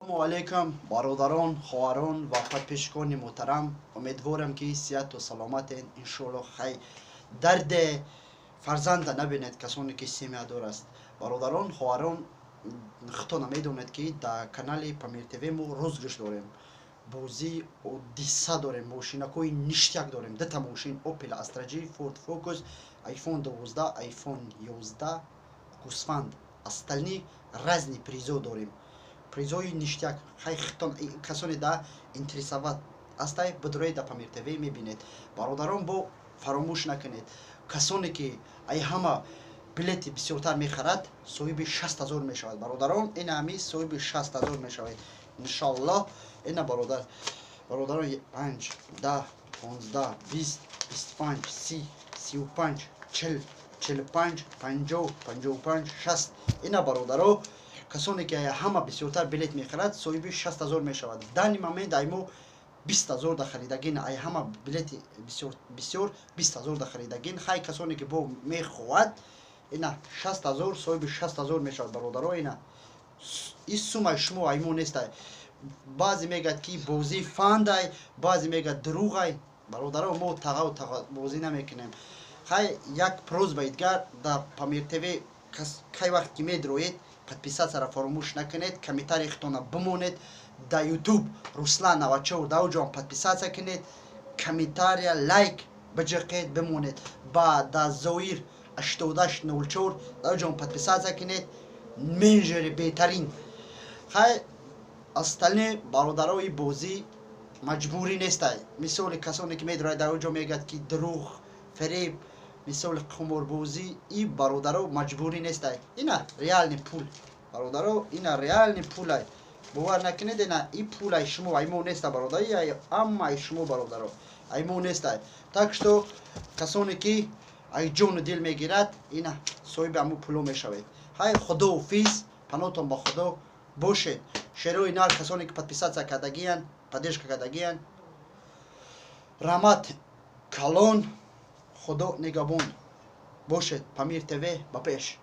Ассалому алайкум, бародарон, хоҳарон ва подписчикони муҳтарам. Умедворам, ки сиҳату саломатен, иншоалло. Хай, дарде фарзанда набинед, касоне ки семья дор аст. Бародарон, хоҳарон, худто намедонед, ки дар канали Памир ТВ мо розыгрыш дорем, бозии одисса дорем, мошинакҳои ништяк дорем: дута мошин Opel Astra G, Ford Focus, iPhone 12, iPhone 11, гусфанд, остальные разные призо дорем, призои ништяк. Хай, хитон касоне да интересовать астай, бидрои да Памир ТВ мебинед. Бародарон, бо фаромӯш накунед, касоне ки ай ҳама билети бисёртар мехарад, соҳиби 60 000 мешавад. Бародарон, ина ҳами соҳиби 60 000 мешавад, иншоаллоҳ. Ина, бародар, бародарон, 5, 10, 15, 20, 25, 30, 35, 40, 45, 50, 55, 60. Ина, бародаро, касоне ки ҳама бисёртар билет мехарад, соҳиби 60 000 мешавад. Данный момент ай мо 20 000 да харидагин, ай ҳама билети бисёр 20 000 да харидагин. Хай, касоне ки бо мехоҳад, ина 60 000, соҳиби 60 000 мешавад. Бародаро, ина ин сумаи шумо ай мо нестай. Баъзе мегӯяд, ки бозии фандай, баъзе мегӯяд, дурӯғай. Бародаро, мо тағаву бозӣ намекунем. Хай, як просьбаи дигар: дар Памир ТВ кай вақт ки медроед, подписаться ро фаромӯш накунед, комментарий худтона бимонед. Дар Ютуб Руслан Навачор, дар оҷоам подписаться кунед, комментария, лайк биҷиқед, бимонед. Ба дар Зоир 8804, дар оҷоам подписаться кунед, менеҷери беҳтарин. Хай, остальные, бародарои, бозӣ маҷбурӣ нестай. Мисоли касоне ки медрояд, дар оҷо мегӯяд, ки дурӯғ, фиреб, мисоли қуморбозӣ. И бародаро, маҷбурӣ нестай. Ина реальный пул, бародаро, ина реальный пулай. Бовар накунед, ина и пулай шумо, ай мо неста, бародар, амма ай шумо, бародаро, ай мо нестай. Так что касоне ки ай ҷону дил мегирад, ина соҳиби ҳамун пуло мешавед. Ҳай, худоҳофиз, панотон ба Худо бошед. Шерои нар, касоне ки подписаться кардагиян, поддержка кардагиян, раҳмат калон. Худо нигаҳбон бошед. Памир ТВ ба пеш.